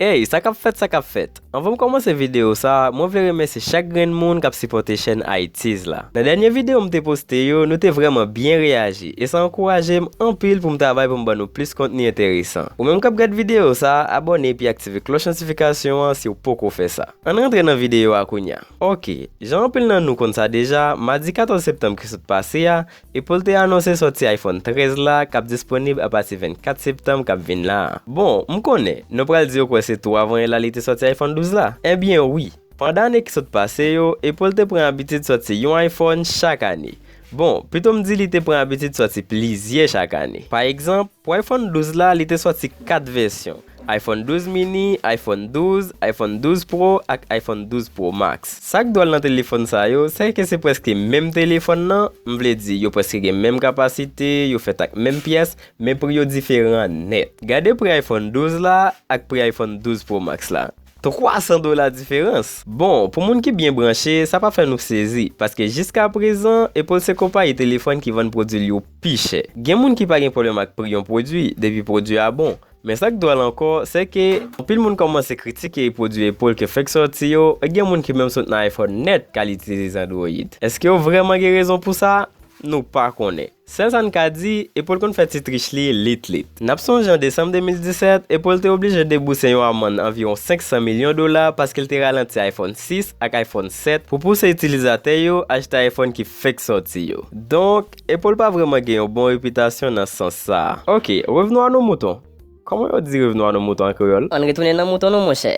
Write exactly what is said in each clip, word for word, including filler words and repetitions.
Ey, sa k ap fèt, sa k ap fèt? Anvan m kòmanse videyo sa a, mwen vle remèsye chak grenn moun k ap sipòte chèn Haitiz la. Nan dènye videyo m te poste yo, nou te vrèman byen reyaji, e sa ankouraje m anpil pou m travay pou m ban nou plis kontni enteresan. Ou menm k ap gad videyo sa a, abòne epi aktive klòch notifikasyon an si w poko fè sa. Ann rantre nan videyo a kounye a. Oke, jan anpil nan nou konn sa deja, madi katòz septanm ki sot pase a, Apple te anonse sòti iPhone trèz la k ap disponib apati vennkat septanm k ap vin la a. Bon, m konnen, nou pral di yo kwè se tou avan yè la li te sòti iPhone douz la. Ebyen wi, pandan ane ki sot pase yo, Apple te pran abitid sòti yon iPhone chak ane. Bon, pito m di li te pran abitid sòti plizyè chak ane. Pa egzanp, pou iPhone douz la, li te sòti kat vèsyon. iPhone douz mini, iPhone douz, iPhone douz Pro ak iPhone douz Pro Max. Sa k dwòl nan telefòn sa yo, se ke se prèske menm telefòn nan, m vle di, yo prèske gen menm kapasite, yo fèt ak menm pyès, men pri yo diferan nèt. Gade pri iPhone douz la ak pri iPhone douz Pro Max la. Twa san dola diferans. Bon, pou moun ki byen branche, sa pa fè nou sezi, paske jiska prezan, Apple se konpayi telefòn ki vann pwodui l yo pi chè. Gen moun ki pa gen pwoblèm ak pri yon pwodui, depi pwodui a bon. Men sa k dwòl ankò, se ke anpil moun kòmanse kritike pwodui Apple ke fèk sòti yo, e gen moun ki menm sot nan iPhone nèt k al itilize Android. Èske yo vrèman gen rezon pou sa? Nou pa konnen. Sèl sa n ka di, Apple konn fè ti trich li lit lit. N ap sonje an desanm de mil disèt, Apple te oblije debouse yon amann anviwon senk san milyon dola paske l te ralanti iPhone sis ak iPhone sèt pou pouse itilizatè yo achte iPhone ki fèk sòti yo. Donk, Apple pa vrèman gen yon bon repitasyon nan sans sa a. Oke, revenons à nos moutons. Kòman yo di revenons à nos moutons an kreyòl? Ann retounen nan mouton nou, monchè.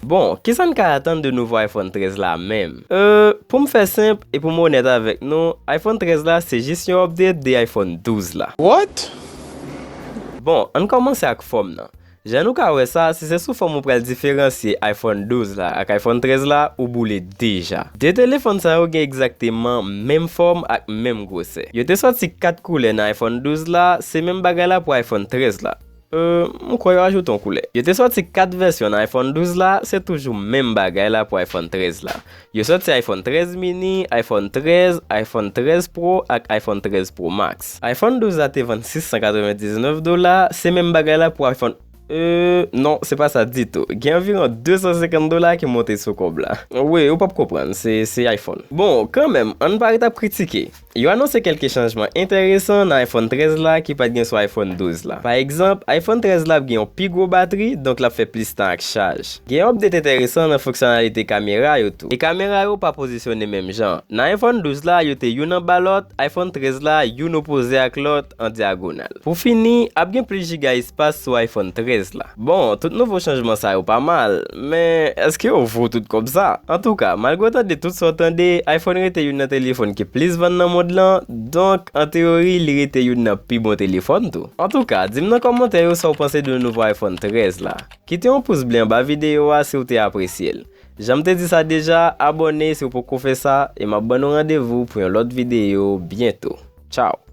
Bon, kisa n ka atann de nouvo iPhone trèz la menm? Euh, pou m fè senp e pou m onèt avèk nou, iPhone trèz la se jis yon update de iPhone douz la. What? Bon, ann kòmanse ak fòm nan. Jan nou ka wè sa, si se sou fòm ou pral diferansye iPhone douz la ak iPhone trèz la, ou boule deja. De telefòn sa yo gen egzakteman menm fòm ak menm gwosè. Yo te sòti kat koulè nan iPhone douz la, se menm bagay la pou iPhone trèz la. Euh, m kwè yo ajoute yon koulè. Yo te sòti kat vèsyon nan iPhone douz la, se toujou menm bagay la pou iPhone trèz la. Yo sòti iPhone trèz mini, iPhone trèz, iPhone trèz Pro ak iPhone trèz Pro Max. iPhone douz la te vann sis san katrevendiznèf dola, se menm bagay la pou iPhone, euh, non, se pa sa ditou. Gen anviwon de san senkant dola ki monte sou kòb la. Wi, ou p ap konprann, se, se iPhone. Bon, kanmenm, ann pa ret ap kritike. Yo anonse kèlke chanjman enteresan nan iPhone trèz la ki pa t gen sou iPhone douz la. Pa egzanp, iPhone trèz la ap gen yon pi gwo batri, donk l ap fè plis tan ak chaj. Gen yon update enteresan nan fonksyonalite kamera yo tou. E kamera yo pa pozisyone menm jan. Nan iPhone douz la, yo te youn anba lòt, iPhone trèz la, youn opoze ak lòt an dyagonal. Pou fini, ap gen plis jiga espas sou iPhone trèz la. Bon, tout nouvo chanjman sa yo pa mal, men èske yo vo tout kòb sa? Antouka, malgre w tande tout sa w tande, iPhone rete youn nan telefòn ki plis vann nan mond lan, donk, an teyori, li rete youn nan pi bon telefòn tou. Antouka, di m nan kòmantè yo sa w panse de nouvo iPhone trèz la. Kite yon pous ble anba videyo a si w te apresye l. Jan m te di sa deja, abòne si w poko fè sa, e m ap ban nou randevou pou yon lòt videyo byento. Tchaw!